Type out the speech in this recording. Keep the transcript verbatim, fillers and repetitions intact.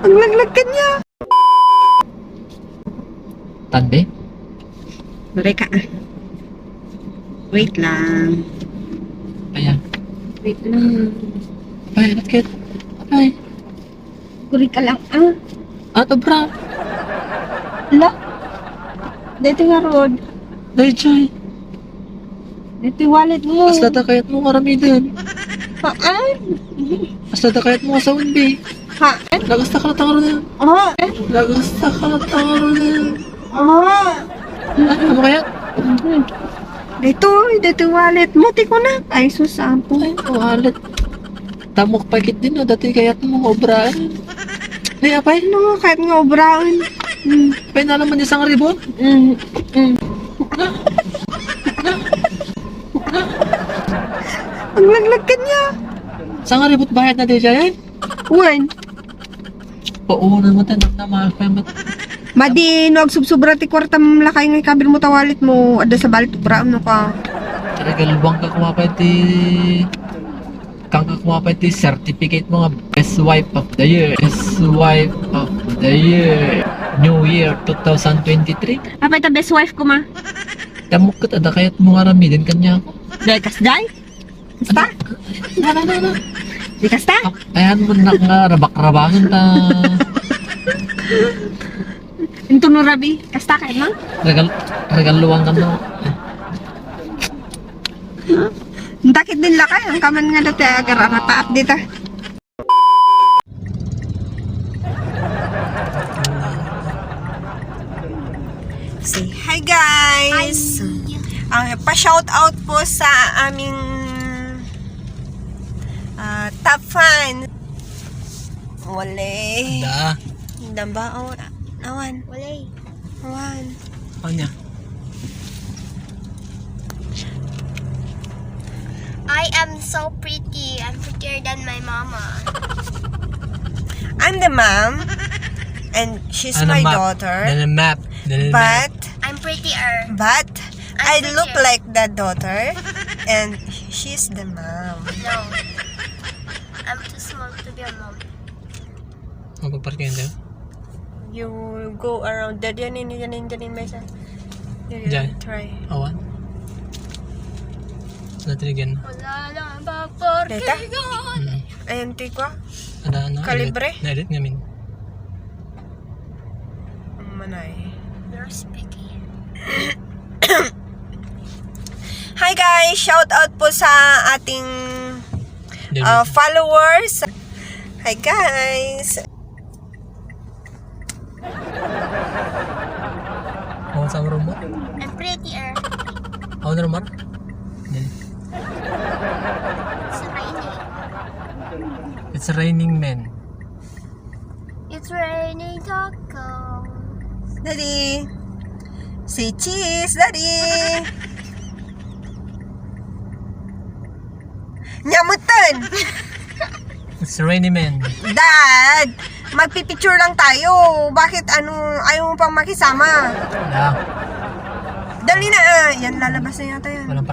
Ang laglag kanya. Tande? Balik ka. Wait lang. Ayan. Wait lang. Ay, bakit? Ay. Guri ka lang, ah. Ato, bra. Ala? Dito nga road. Dayjay. Dito wallet mo. Asla da kayat mo nga aramiden. Haan? Asla da kayat mo nga sawen, be. Haan? Lagasta ka latta ngaruden. Haan? Lagasta ka latta ngaruden. Haan? Ano mo kaya? Dito, dito wallet mo, ti ko na. Ay, sus, ampo. Ay, wallet. Tamok pa ket din, no? Dati kayat mo, obraen. Di, apay? Ano nga, kayat nga obraen? Hmm. Apay, nalaman niya sangribu? Hmm. Hmm. Ang laglag kanya. Sangribu bayad na di siya, eh? Wen? Paunan mo, tanak na, mahal pa yung bat- Madi, no, agsubsubra ti kwartam lakay nga ikabir mo ta wallet mo, adda sa ballet, obraem no ka. Regaluan ka kuma pa ti, kang ka kuma pa ti certificate mo nga best wife of the year. Best wife of the year. New year, two thousand twenty-three. Apay ta best wife ko, ma? Tamok ka, adda kayat mo nga aramiden kanya ako. Dahil kas, dahil? Basta? Ano, ano, ano? Di kasta? Ayan mo na nga, rabak-rabakan ta. Intuno rabi. Kasta kayo, no? Regal-, regaluan ka, no? Ang takit din lakay. Ang kaman nga dati agar, ano, taap dita. Say hi, guys. Hi. Ah, pa-shout out po sa aming, ah, top fan. Wala. Da. Damba, oh, awan. Wala. Awan. Ano niya? I am so pretty. I'm prettier than my mama. I'm the mom, and she's Ano, my map? daughter. Dali, map. Dali, map. But, I'm prettier. but I'm I look prettier. like the daughter, and she's the mom. No. I'm too small to be a mom. Magpapark yun, di ba? You go around. Dad, yan, yan, yan, yan, yan, may isa. Yan, yan, Diyan. Try. Awan. Natin again. Wala lang ang pagparkingan. Data? Mm. Ayan, tikwa. Ada, ano? Kalibre? Edit, edit ngamin. Ang manay. You're speaking. Hi guys! Shout out po sa ating Dali. uh, followers. Hi guys! Ako sa rumor? I'm prettier. Ako na rumor? Dali. It's raining. It's raining, man. It's raining tacos. Daddy. Say cheese, Daddy. Nyamutan. It's raining, man. Dad, magpipicture lang tayo. Bakit ano, ayaw mo pang makisama? Yeah. Dali na, ah. Yan, lalabas na yata yan. Walang